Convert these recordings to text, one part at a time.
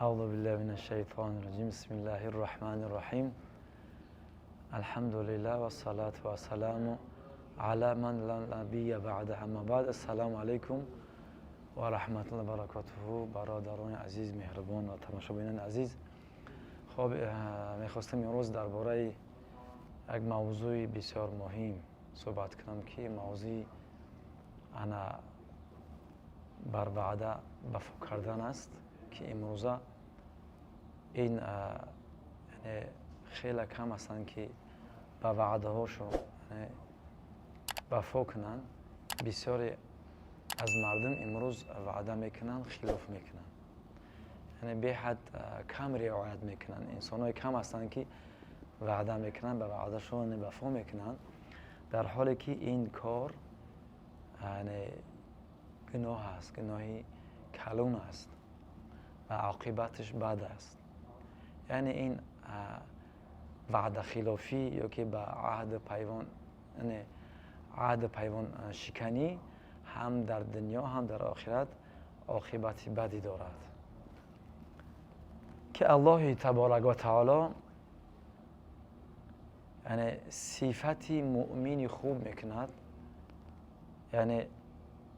Аъузу биллаҳи минаш шайтонир раҷим. Бисмиллаҳир раҳмонир раҳим. Алҳамдулиллаҳ вассалату вассаламу ала ман ла набийя баъдаҳ, аммо баъд. Ассалому алайкум ва раҳматуллоҳи ва баракотуҳу. Бародарони азиз, меҳрубон ва тамошобинони азиз, хоб, мехостем имрӯз дар бораи як мавзӯи бисёр муҳим суҳбат кунам, ки мавзӯи ана бар ваъда вафо кардан аст, ки имрӯза ин яъне хеле кам ҳастанд, ки ба ваъдаҳошон вафо кунанд. Бисёре аз мардум имрӯз ваъда мекунанд, хилоф мекунанд, яъне беҳад кам риоят мекунанд. Инсонҳое кам ҳастанд, ки ваъда мекунанд, ба ваъдашон вафо мекунанд, дар ҳоле ки ин кор яъне гуноҳ аст, гуноҳи калон аст ва оқибаташ бад аст. Яъне ин ваъдахилофӣ ё ки ба аҳду пайвон, яъне аҳду пайвоншиканӣ ҳам дар дунё, ҳам дар охират оқибати бадӣ дорад, ки Аллоҳи таборак ва таоло яъне сифати муъмини хуб мекунад, яъне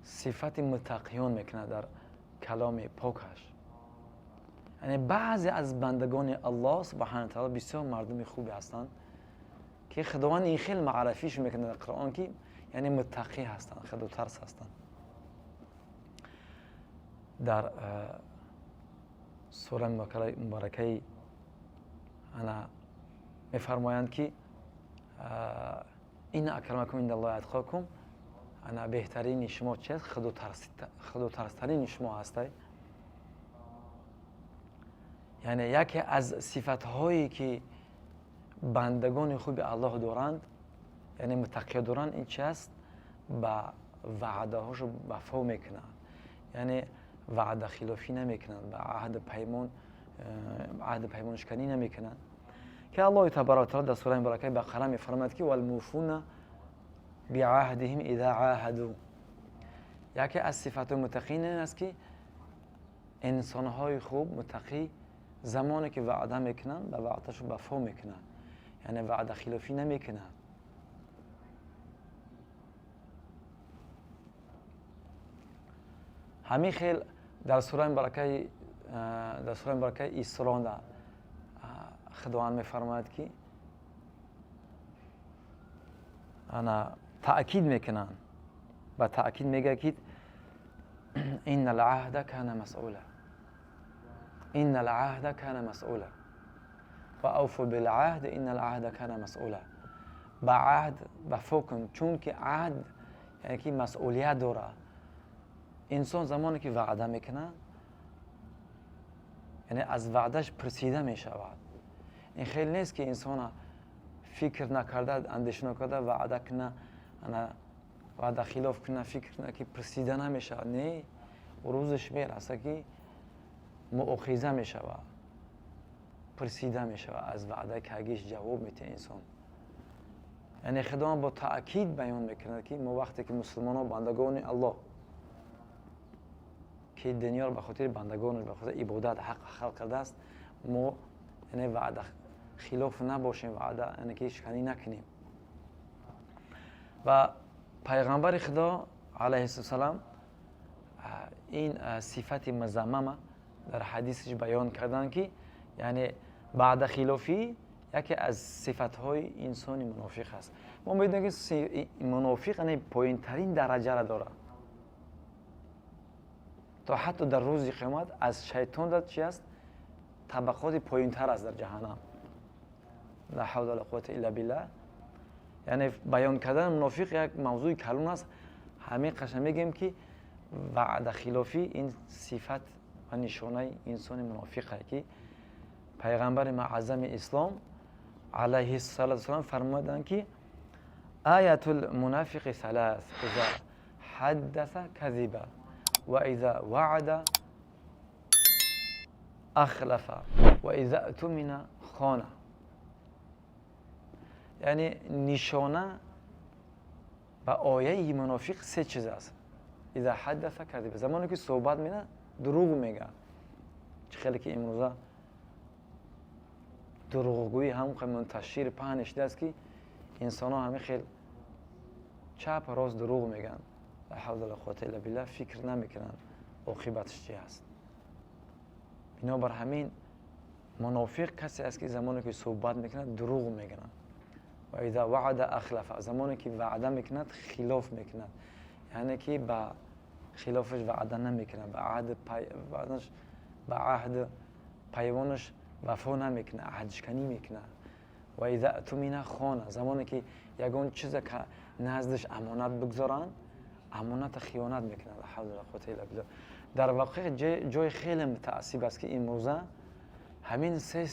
сифати муттақиён мекунад дар каломи покаш. Яъне баъзе аз бандагони Аллоҳ субҳана таоло бисёр мардуми хубе ҳастанд, ки Худованд ин хел маърифиш мекунад дар Қуръон, ки яъне муттақӣ ҳастанд, худотарс ҳастанд. Дар сураи муборакаи ана мефармоянд, ки инна акрамакум индаллоҳи атқокум, ана беҳтарини шумо чи аст? Худотарстарини шумо ҳастай. Яъне яке аз сифатҳое, ки бандагони хуби Аллоҳ доранд, яъне муттақиё доранд, ин чи аст? Ба ваъдаҳошо вафо мекунанд, яъне ваъдахилофӣ намекунанд, ба аҳду паймон аҳду паймоншиканӣ намекунанд, ки Аллоҳи табарак таала дар сураи муборакаи Бақара мефармояд, ки валмуфуна биаҳдиҳим иза оҳаду. Яке аз сифатҳои муттақин ин аст, ки инсонҳои хуб, муттақӣ, замоне ки ваъда мекунанд, ба ваъдашон вафо мекунанд, яъне ваъдахилофӣ намекунанд. Ҳамин хел дар сураи муборакаи Исро Худованд мефармояд, ки ана таъкид мекунанд, ба таъкид мегӯяд, ки инна лаҳда кана масъула, инна лаҳда кана масъула ва авфу билаҳд инна лаҳда кана масъула. Ба аҳд вафо кун, чунки аҳд яъне ки масъулият дорад. Инсон замоне ки ваъда мекунад, яъне аз ваъдаш пурсида мешавад. Ин хел нест, ки инсона фикр накарда, андеша накарда ваъда куна, ана ваъда хилоф куна, фикр куна, ки пурсида намешавад. Не, рӯзаш мераса, ки муохиза мешавад, пурсида мешавад, аз ваъда кагиш ҷавоб метиҳад инсон. Яъне Худованд бо таъкид баён мекунад, ки мо вақте ки мусулмонон, бандагони Аллоҳ, ки дунёро ба хотири бандагонаш, ба хотири ибодат ҳақ халқ кардааст, мо яъне ваъда хилоф набошем, ваъда яъне ки шиканӣ накунем. Ва пайғамбари Худо алайҳиссалам ин сифати музаммама дар ҳадисаш баён карданд, ки яъне ваъдахилофӣ яке аз сифатҳои инсони мунофиқ аст. Мо медонем, ки мунофиқ яъне поинтарин дараҷаро дорад, то ҳатто дар рӯзи қиёмат аз шайтон дар чи аст, табақоти поинтар аст дар ҷаҳаннам. Ла ҳавла вала қуввата илла биллаҳ. Яъне баён кардани мунофиқ як мавзӯи калон аст. Ҳамин қаша мегӯем, ки ваъдахилофӣ ин сифат ва нишонаи инсони мунофиқе, ки пайғамбари муаззами ислом алайҳиссалоту вассалам фармуданд, ки аятул мунафиқи салас: иза ҳаддаса казиба ва иза ваъда ахлафа ва иза ътумина хона. Яъне нишона ба ояи мунофиқ се чиз аст: иза ҳаддаса казиба, замоне ки суҳбат мекунад, дурӯғ мегӯяд. Чӣ хеле ки имрӯза дурӯғгӯӣ ҳам мунташир паҳн шудааст, ки инсонҳо ҳамин хел чап рост дурӯғ мегӯянд. Ла ҳавла ла қуввата илла биллаҳ, фикр намекунанд, оқибаташ чи ҳаст. Бинобар ҳамин, мунофиқ касе аст, ки замоне ки суҳбат мекунад, дурӯғ мегӯяд. Ва иза ваъда ахлафа, замоне ки ваъда мекунад, хилоф мекунад, яъне ки ба хилофаш ваъда намекунад, ба аҳд пайвонаш вафо намекунад, аҳдшиканӣ мекунад. Ва иза ӯтумина хона, замоне ки ягон чиза наздаш амонат бигзоранд, амоната хиёнат мекунад. Ла ҳавла ла қуввата илла биллаҳ. Дар воқеъ, ҷои хеле мутаассиб аст, ки имрӯза ҳамин се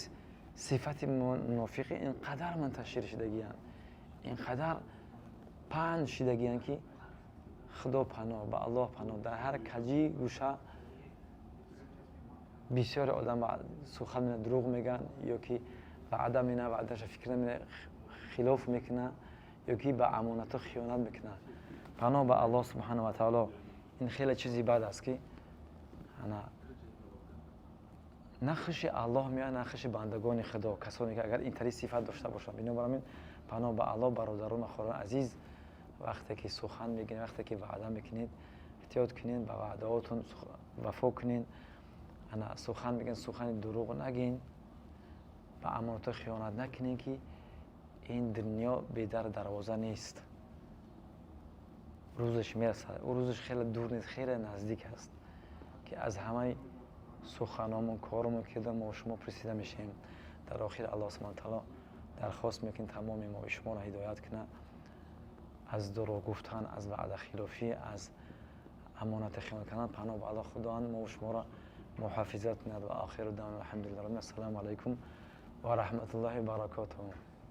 сифати мунофиқӣ ин қадар мунташир шудагиянд, ин қадар паҳн шудагиянд, ки Худо паноҳ, ба Аллоҳ паноҳ, дар ҳар каҷи гӯша бисёре одам сухан дурӯғ мегӯянд, ё ки ваъда мена, ваъдаша фикр намена, хилоф мекунад, ё ки ба амонатҳо хиёнат мекунад. Паноҳ ба Аллоҳ субҳану ва таоло. Ин хеле чизи бад аст, ки ана на хуши Аллоҳ меояд, на хуши бандагони Худо, касоне ки агар ин тари сифат дошта бошанд. Бинобар ҳамин, паноҳ ба Аллоҳ, бародарон ва хоҳарон азиз, вақте ки сухан мегиред, вақте ки ваъда мекунед, эҳтиёт кунед, ба ваъдаҳотон вафо кунед. Ана сухан мегӯянд, сухани дурӯғ нагин, ба амонатҳо хиёнат накунед, ки ин дунё бедар дарвоза нест. Рӯзаш мерасад, ӯ рӯзаш хеле дур нест, хеле наздик аст, ки аз ҳамаи суханомон, корумон, кирдор мо шумо пурсида мешавем. Дар охир, Аллоҳ субҳана таоло дархост мекунем, тамоми мои шуморо ҳидоят кунад, аз дурӯғ гуфтан, аз ваъдахилофӣ, аз амонати хиёнат кардан. Паноҳ ба Аллоҳ, Худованд мо шуморо муҳофизат кунад. Ва охиру даъвана алҳамдулиллаҳи. Ассалому алайкум ва раҳматуллоҳи баракотуҳу.